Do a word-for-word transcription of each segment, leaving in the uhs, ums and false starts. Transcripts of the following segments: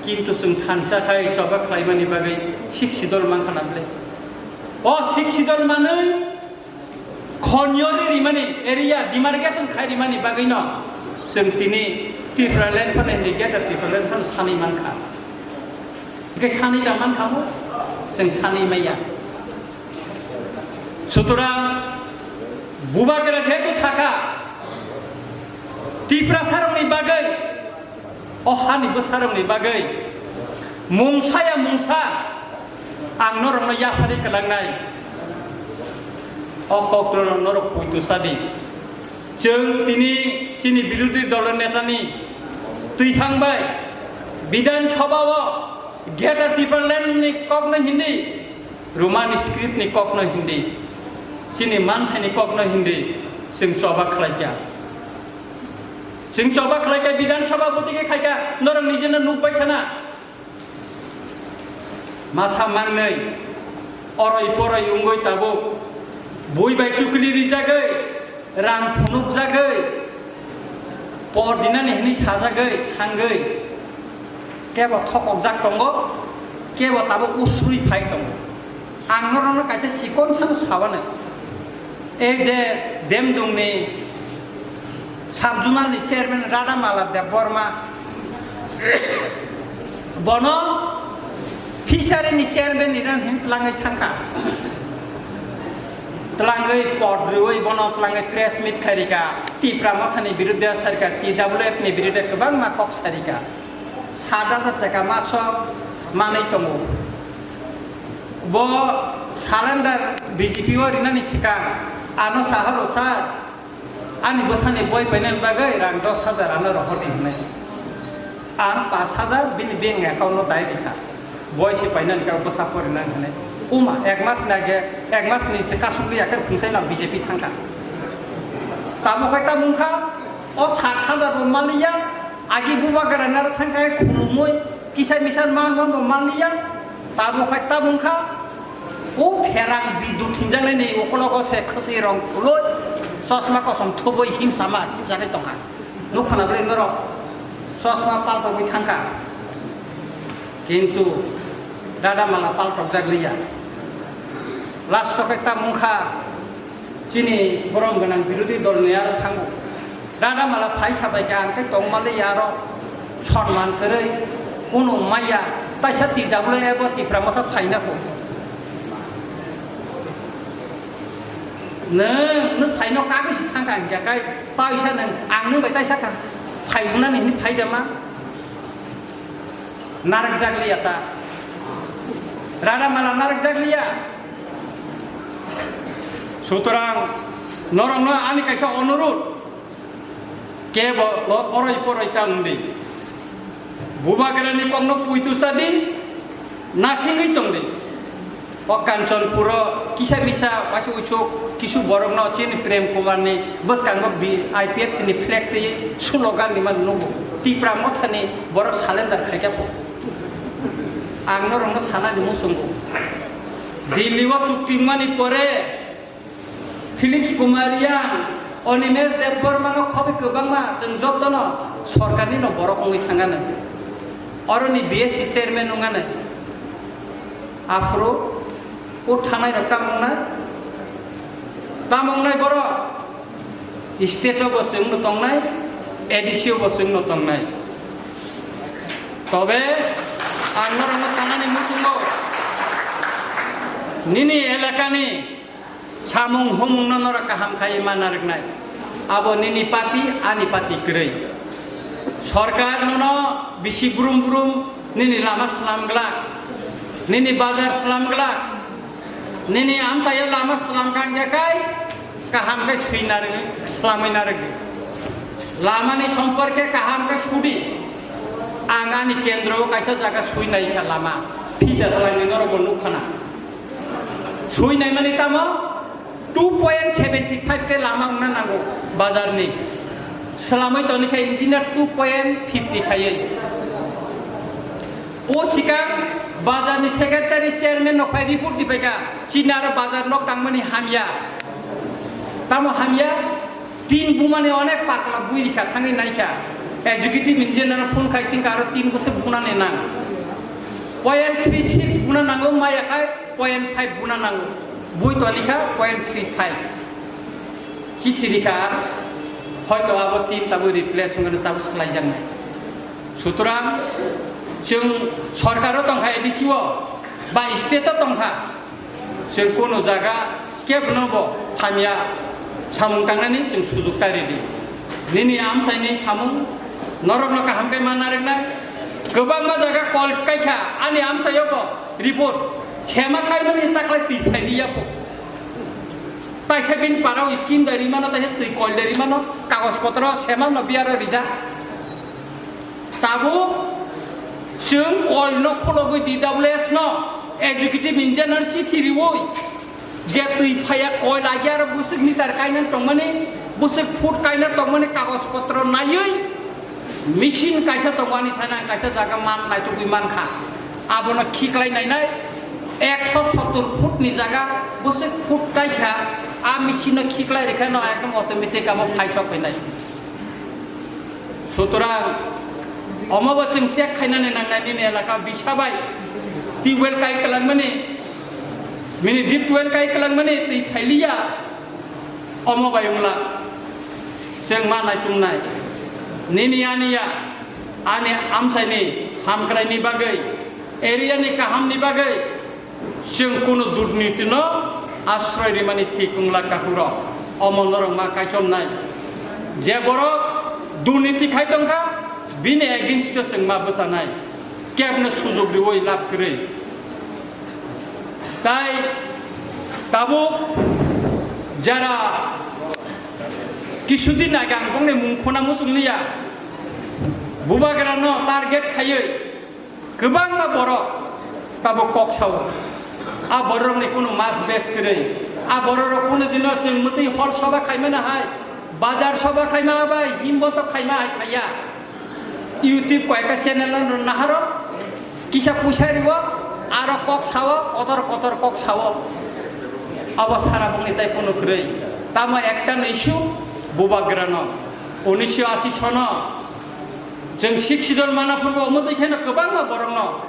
Kintu chwng thansa khai choba khlaimani bagwi Sixth Schedule mankha na bwle? O Sixth Schedule manwi khonyo ri rimani, area demarcation khai rimani bagwino chwng tini Tipraland phano hindi, Greater Tipraland phano sanwi mankha. Hwnkhe sanwi da mankha mo? Chwng sanwi maya. Sutorang Bubagra jehetu sakha, Tiprasarokni bagwi, o hani bwsarokni bagwi mungsa ya mungsa ang norokno yapharwi kwlangnai, o kokrokno norok poito sadi. Chwng tini chini birodhi dolo netani twiphang bai Bidhan Sabha o Greater Tipraland ni kokno hindi, Roman script ni kokno hindi, chini manthai ni kokno hindi, chwng choba khlaikha. Chwng choba khlaikha, Bidhan Sabha bwtwi khe khaikha, norok nijeno nukbai sana. Masa mangnwi, oroi poroi wngwi tabuk, bui bai chukli rijagwi, rang phunukjagwi, por dinani hwnwi sajagwi thangwi, kebo thokokjak tongo, kebo tabuk usrui phai tongo. Ang norokno kaisa chikon sano sabanai. Ei je Demdungni sub-zonal ni chairman Radhamala Debbarma, bono fishery ni chairman ni ran hin tlangwi thangkha. Tlangwi pod riwi bono tlangwi press meet khairika, Tipra Mothani birudde sarika, T W F ni birudde kwbangma kok sarika. Sat hajar taka maso manwi tongo. Bo surrender B J P o rinani swkang ano sahoro sir, ani bwsani boi painani bagwi rang dos hajar ano rohordi hwnwi. Ang pash hajar bini bank account no dai rikha. Boi se painani khe bwsa porinani hwnwi. Uma ek mas ni age, ek mas ni se kasukli akhir phungsaino B J P thangkha. Tamo khai tamo wngkha, o sat hajar bo manliya, agi bubagra naro thangkha khulumui, kisa misa man man bo manliya, tamo khai tamo wngkha. O pherang biduk thinjaknai ni ukologo se khwswi rong khuloi, chosma kosom thubui himsama himjagwi tongkha. Nukha na bwlwi norok chosma paltogwi thangkha. Kintu Radhamala paltokjak liya. Last o khe tamo wngkha. Chini borom gwnang birodhi dol ni aro thango. Radhamala phai sabai khe ang tei tongmali aro sonman kwrwi kunu maya taisa T W F o Tipra Motha phaina kho. Nwng, nwng saino kagwi si thangkha hwnkhe kai taisa nwng ang nwng bai taisa kha phai wngnani hwnwi phai da ma? Narwkjak liya ta. Radhamala narwkjak liya. Sutorang norokno ani kaisa onurut, kebo lo oroi poroi ta wngdi. Bubagrani kokno puitu sadi, nasingwi tongdi. O Kanchanpuro kisa misa waisa uisu kisu borokno chini Prem Kumar ni bwskango bi I P F T ni flag twi slogan ni man nugo. Tipra Motha ni borok surrender khaikha po. Ang norokno sanani muchungo. Delhi o chukti wngmani pore Philips Kumar Yang, Animesh Debbarma no khobwi kwbangma chwng jotono sorkarni no borok wngwi thangano. Oroni B S C chairman wngano. Aphuru o thangnai rok tamo wngnai? Tamo wngnai borok? State o bo chwng no tongnai, A D C o bo chwng no tongnai. Tobe ang norokno sanani muchungo, nini elakani samung humungno norok kaham khai ma narwknai. Abo nini party, ani party kwrwi. Sorkar nono bisi brum brum nini lama slam glak, nini bazar slam glak, nini amchaio lama slam kangya kai kaham khe swi narwgwi, slamwi narwgwi. Lamani somporke kaham khe sudi. Ang ani kendro o kaisa jaga swi naikha lama. Phita twlangwi norokbo nukkhana. Swi naimani tamo two point seventy five khe lama wngna nango bazarni. Slamwi toni khe engineer two point fifty khaiwi. O sikang bazarni secretary chairman no phai report di paikha, chini aro bazar nok tangmani hamya. Tamo hamya, tin bumani onek pakla bui rikha thangwi naikha. Executive engineer phone khai sing aro tin bwswk buna ni nang. Point three six buna nango, maya khai point five buna nango. Bui toni kha point three five. Chithi rikha, hoito abo tin tabo replace wngkha, tabo swlaijaknai. Sutrang, chwng sorkaro tongkha, A D C o, ba state o tongkha, chwng kunu jaga kebno bo hamya samung tangnani chwng sujuk ta ridi. Nini amchaini samung norokno kaham khe manna rwknai. Kwbangma jaga call kaikha ani amchaio bo report, sema kaimani taklai twi phailiya bo. Taisa bini parao scheme da rimano, taisa twi call da rimano, kagoj potro sema no biyaro rijak. Tabuk chwng call no khulogwi D W S no executive engineer chithi riwi je twi phaiya call agi aro bwswk meter kaina tongmani, bwswk foot kaina tongmani kagoj potro naiwi machine kaisa tongo ani thani ang kaisa jaga man naitugwi mankha. Abono khiklai nainai ekso sottor foot ni jaga bwswk foot kaisa a machine no khiklai rikha no ekdom automatic abo phaisok phainai. Sutrang, omo bo chwng check khainani nangnai nini elaka bisa bai tubewell kai kwlangmani, mini deep well kai kwlangmani twi phailiya, omo bai wngla chwng ma naichungnai. Nini aniya, ani amchaini hamkraini bagwi, area ni kahamni bagwi, chwng kunu durnitino asroi rimani thik wngla takhurok. Omo norok ma kaichomnai. Je borok durniti khai tongkha, bini against o chwng ma bwchanai. Kebno sujok riwi lab kwrwi. Tai tabuk jara kisudin age ang bongni mung khuna muchung liya. Bubagrano target khaiwi kwbangma borok tabuk kok sao. A borokni kunu mas bes kwrwi. A bororok kunu dino chwng mwtwi hor soba khaimano hai, bazar soba khaima bai himbo to khaima hai khaiya. YouTube koyekta channel no naharo, kisa puisa riwo, aro kok sao, kotor kotor kok sao. Abo sara bongni tai kunu kwrwi. Tamo ekta no issue, Bubagrano. Unisho asi sono chwng Sixth Schedule mana phurbo omo twi kheno kwbangma borokno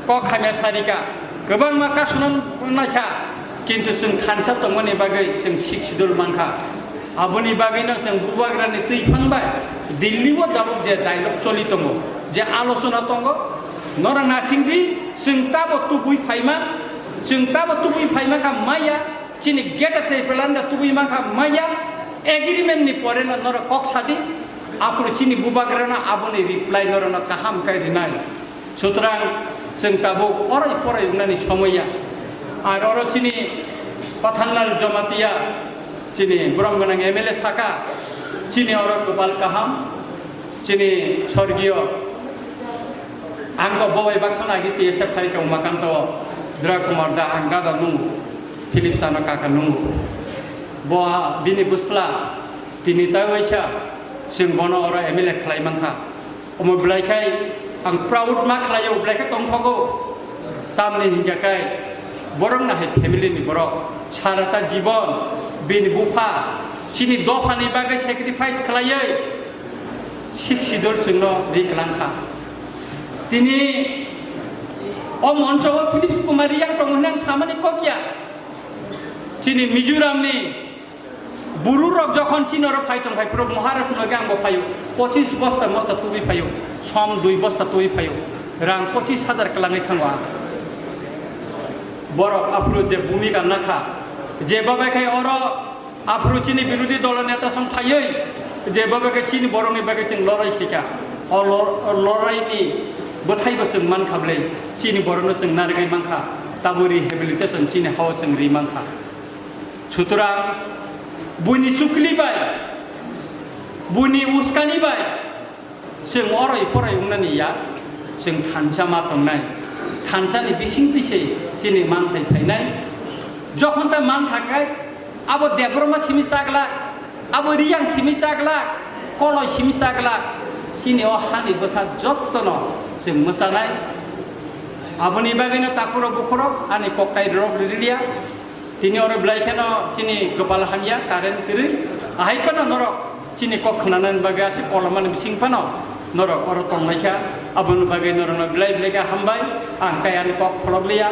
kok hamya sarika, kwbangma kasuna naikha, kintu chwng thansa tongmani bagwi chwng Sixth Schedule mankha. Aboni bagwino chwng Bubagrani twiphang bai Delhi o tabuk je dialogue choli tongo, je alochona tongo, norok nasingdi chwng tabo tubui phaima, chwng tabo tubui phaima kha maya, chini Greater Tipraland tubui mankha maya, agreement ni pore no norok kok sadi, aphuru chini Bubagrano aboni reply norokno kaham kai rinai. Sutrang chwng tabuk orai porai wngnani somoi ya. Ar oro chini Pathanlal Jamatia, chini borom gwnang M L A saka, chini oro kwpal kaham, chini sorgiyo, ang to bobai baksa nagi T S F hai ka Umakanta o, Dra Kumar da ang dada nungo, Philip Sano kaka nungo. Bo bini bwsla, tini tai waisa, chwng bono oro M L A khlai mankha. Omo belai khai ang proud ma khlaio, belai khe tongthogo. Tamni hinkha khai borok na hai family ni borok. Sarata jibon bini bupha chini dopha ni bagwi sacrifice khlaiwi Sixth Schedule chwngno ri kwlangkha. Tini o moncho o Philips Kumar Riyang tongo hwnwi ang samani kok ya. Chini Mizoram ni Buru rok jokhon chini oro phai tong phai phuru Maharaj ni loge ang bo phaio, pochis bosta mosta tubui phaio, som dui bosta tubui phaio, rang pochis hajar kwlangwi thango ang. Borok aphuru je bhumika nakha, je babai khai oro aphuru chini birodhi dolo neta song phaiwi, je babai khai chini borokni bagwi chwng lorai khaikha, o lor-, lorai ni bwthai bo chwng mankha bwle, chini borokno chwng narwgwi mankha, tabuk rehabilitation chini hao chwng ri mankha. Sutrang, buini chukli bai, buini uskani bai, chwng orai porai wngnani ya, chwng thansa ma tongnai. Thansani bising twi se chini manthai phainai. Jokhon ta mankha khai, abo Debbarma simi chaglak, abo Riyang simi chaglak, Koloi simi chaglak, chini o hani bwsa jottono chwng mwchanai. Aboni bagwino takhurok bukhurok ani koktai rok riliya. Tini oro belai kheno chini kwpal hamya, current kwrwi. Ahai phano norok chini kok khnanani bagwi aswk kolomani bising phano Norok oro tonglaikha, aboni bagwi norokno belai belai khe hambai. Ang kayang kok pholok liya.